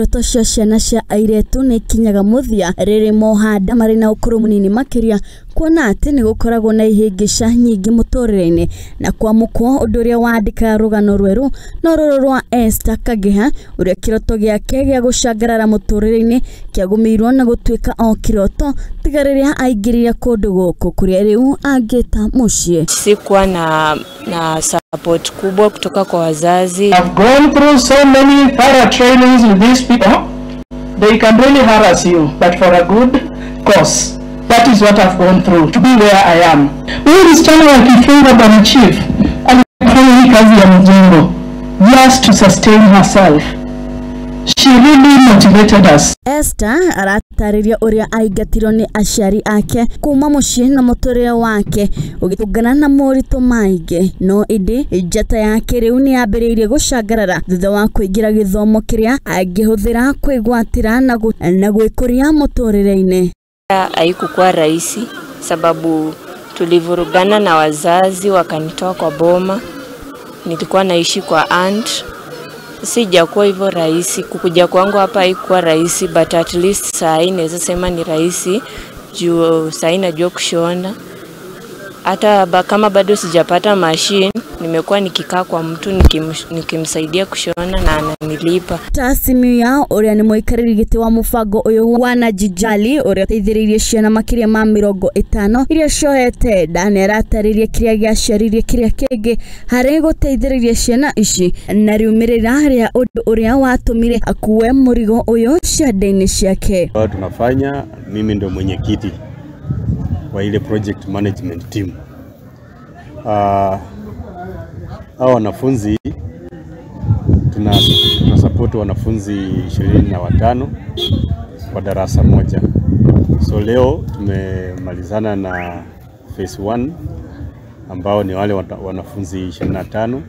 Iroto cia ciana cia airĩtu nĩ ikinyaga mũthia rĩrĩ moha nda marĩ na ũkũrũ mũnini makĩria, kuona atĩ nĩ gũkoragwo na ihĩngĩca nyingĩ mũtũrĩre-inĩ na kwamũkwo ũndũ ũrĩa wandĩkaga rũgano rwerũ no rũrũ rwa Esther Kageha, ũrĩa kĩroto gĩake gĩa gũcangarara mũtũrĩre-inĩ kĩagũmĩirwo na gũtuĩka o kĩroto tiga rĩrĩa aingĩrire kũndũ gũkũ kũrĩa rĩu angĩta mũciĩ. Sikuwa na support kubwa kutoka kwa wazazi. I've gone through so many thorough trainings with these people. They can really harass you, but for a good cause. That is what I've gone through to be where I am. Huyu msichana wa Kifunga, Bwana Chief, alifanya hii kazi ya mjengo just to sustain herself. She really motivated us. Esther aratarĩria ũrĩa aingatirwo nĩ aciari ake kuma mũciĩ na mũtũrĩre wake ũgĩtũngana na moritũ maingĩ, no ĩndĩ njata yake rĩu nĩ yambĩrĩirie gũcangarara thutha wa kũingĩra gĩthomo kĩrĩa angĩhũthĩra kwĩgwatĩra na gwĩkũria mũtũrĩre-inĩ. Haikukuwa rahisi sababu tulivurugana na wazazi wakanitoa kwa boma. Nilikuwa naishi kwa aunt. Sijakuwa hivyo rahisi. Kukuja kwangu hapa haikuwa rahisi, but at least saa hii naweza sema ni rahisi juu saa hii najua kushona. Hata kama bado sijapata machine, nimekuwa nikikaa kwa mtu nikimsaidia kushona na ananilipa. Tasimiu yao ũrĩa nĩ mũikarĩri gĩtĩ wa mũbango ũyũ wa Najijali ũrĩa ũteithĩrĩirie ciana makĩria ma 50 iria ciohete nda nĩ aratarĩria kĩrĩa gĩaciaririe kĩrĩa kĩngĩ harĩ gũteithĩrĩria ciana ici na riumĩrĩra rĩa ũndũ ũrĩa watũmire akue mũrigo ũyũ ciande-inĩ ciake. Tunafanya, mimi ndo mwenyekiti wa ile project management team. Hao wanafunzi tuna support wanafunzi 25 kwa darasa moja. So leo tumemalizana na phase 1 ambao ni wale wanafunzi 25.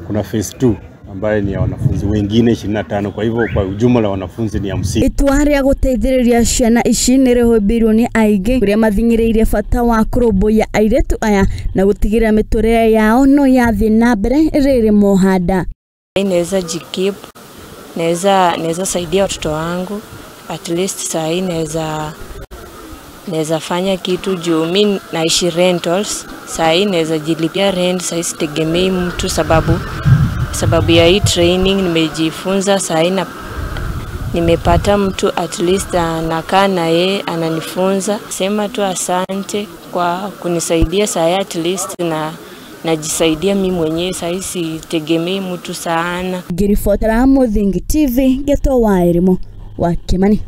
Kuna phase 2 ambaye ni ya wanafunzi wengine 25, kwa hivyo kwa ujumla wanafunzi ni 50. Itua rĩa gũteithĩrĩria ciana ici nĩ rĩhũmbĩirwo nĩ aingĩ kũrĩa mathing'ĩrĩirie bata wa kũrũmbũiya airĩtu aya na gũtigĩrĩra mĩtũrĩre yao no yathiĩ na mbere rĩrĩ moha nda. Naweza jikeep, naweza saidia watoto wangu, at least saa hii naweza fanya kitu juu mi naishi rentals. Saa hii naweza jilipia rent, saa hii sitegemei mtu sababu ya hii training nimejifunza. Saa hii nimepata mtu at least nakaa na yeye ananifunza. Sema tu asante kwa kunisaidia saa hii, at least na najisaidia mimi mwenyewe, saa hii sitegemei mtu sana. Ngĩribotera Mũthingi TV, Gĩtũ wa Elimu wa Kimani.